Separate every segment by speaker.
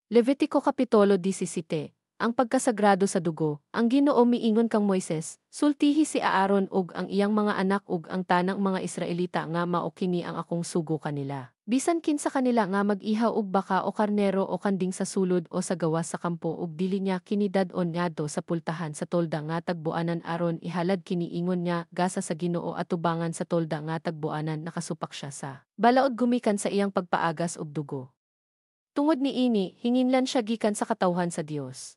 Speaker 1: Levitiko Kapitulo 17. Ang pagkasagrado sa dugo. Ang Ginoo miingon kang Moises, "Sultihi si Aaron ug ang iyang mga anak ug ang tanang mga Israelita nga mao kini ang akong sugo kanila. Bisan kinsa kanila nga mag-ihaw og baka o karnero o kanding sa sulod o sa gawas sa kampo ug dili niya kini dad-on ngadto sa pultahan sa tolda nga tagbuanan aron ihalad kini ingon nga gasa sa Ginoo atubangan sa tolda nga tagbuanan, nakasupak siya sa balaod gumikan sa iyang pagpaagas og dugo. Tungod niini, hinginlan siya gikan sa katawhan sa Dios.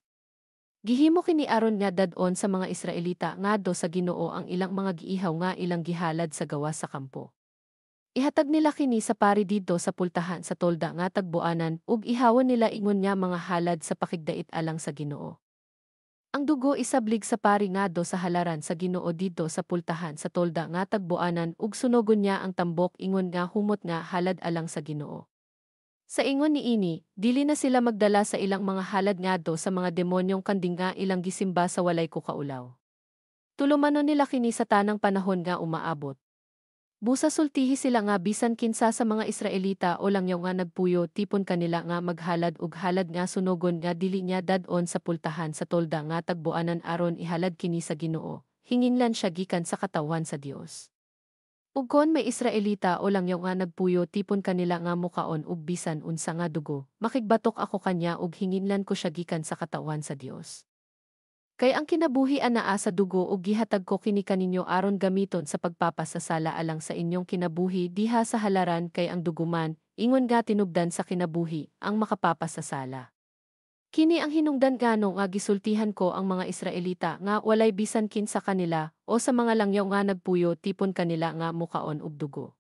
Speaker 1: Gihimo kini aron nga dad-on sa mga Israelita ngadto sa Ginoo ang ilang mga giihaw nga ilang gihalad sa gawas sa kampo. Ihatag nila kini sa pari didto sa pultahan sa tolda nga tagbuanan ug ihawon nila ingon nga mga halad sa pakigdait alang sa Ginoo. Ang dugo isablig sa pari ngadto sa halaran sa Ginoo didto sa pultahan sa tolda nga tagbuanan ug sunogon niya ang tambok ingon nga humot nga halad alang sa Ginoo. Sa ingon niini, dili na sila magdala sa ilang mga halad ngadto sa mga demonyong kanding nga ilang gisimba sa walay ko kaulaw. Tulumanon nila kini sa tanang panahon nga umaabot. Busa sultihi sila nga bisan kinsa sa mga Israelita o langyaw nga nagpuyo tipon kanila nga maghalad og halad nga sunogon nga dili niya dad-on sa pultahan sa tolda nga tagbuanan aron ihalad kini sa Ginoo, hinginlan siya gikan sa katawhan sa Dios. Ug kon may Israelita o langyaw nga nagpuyo tipon kanila nga mukaon og bisan unsa nga dugo, makigbatok ako kanya ug hinginlan ko siya gikan sa katawhan sa Dios. Kay ang kinabuhi anaa sa dugo ug gihatag ko kini kaninyo aron gamiton sa pagpapasasala alang sa inyong kinabuhi diha sa halaran, kay ang dugo man, ingon nga tinubdan sa kinabuhi, ang makapapasasala. Kini ang hinungdan ngano nga gisultihan ko ang mga Israelita nga walay bisan kinsa kanila o sa mga langyaw nga nagpuyo tipon kanila nga mukaon og dugo.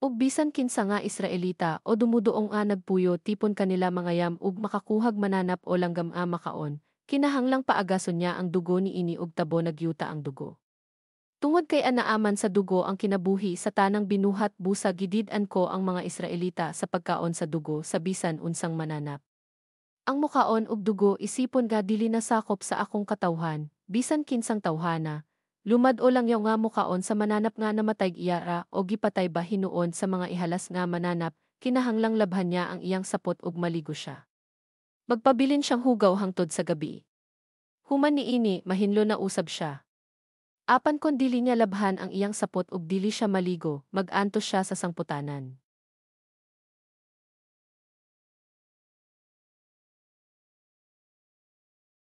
Speaker 1: Ug bisan kinsa nga Israelita o dumuduong nga nagpuyo tipon kanila mangayam ug makakuhag mananap o langgam nga makaon, kinahanglang paagason niya ang dugo niini ug tabo nagyuta ang dugo. Tungod kay anaaman sa dugo ang kinabuhi sa tanang binuhat, busa gidid-an ko ang mga Israelita sa pagkaon sa dugo sa bisan unsang mananap. Ang mukaon og dugo isipon nga dili na sakop sa akong katawhan, bisan kinsang tawhana, lumad o langyaw nga mukaon sa mananap nga namatay iya ra o gipatay ba hinuon sa mga ihalas nga mananap, kinahanglang labhan niya ang iyang sapot ug maligo siya. Magpabilin siyang hugaw hangtod sa gabi. Human niini, mahinlo na usab siya. Apan kon dili niya labhan ang iyang sapot ug dili siya maligo, mag-antos siya sa sangputanan.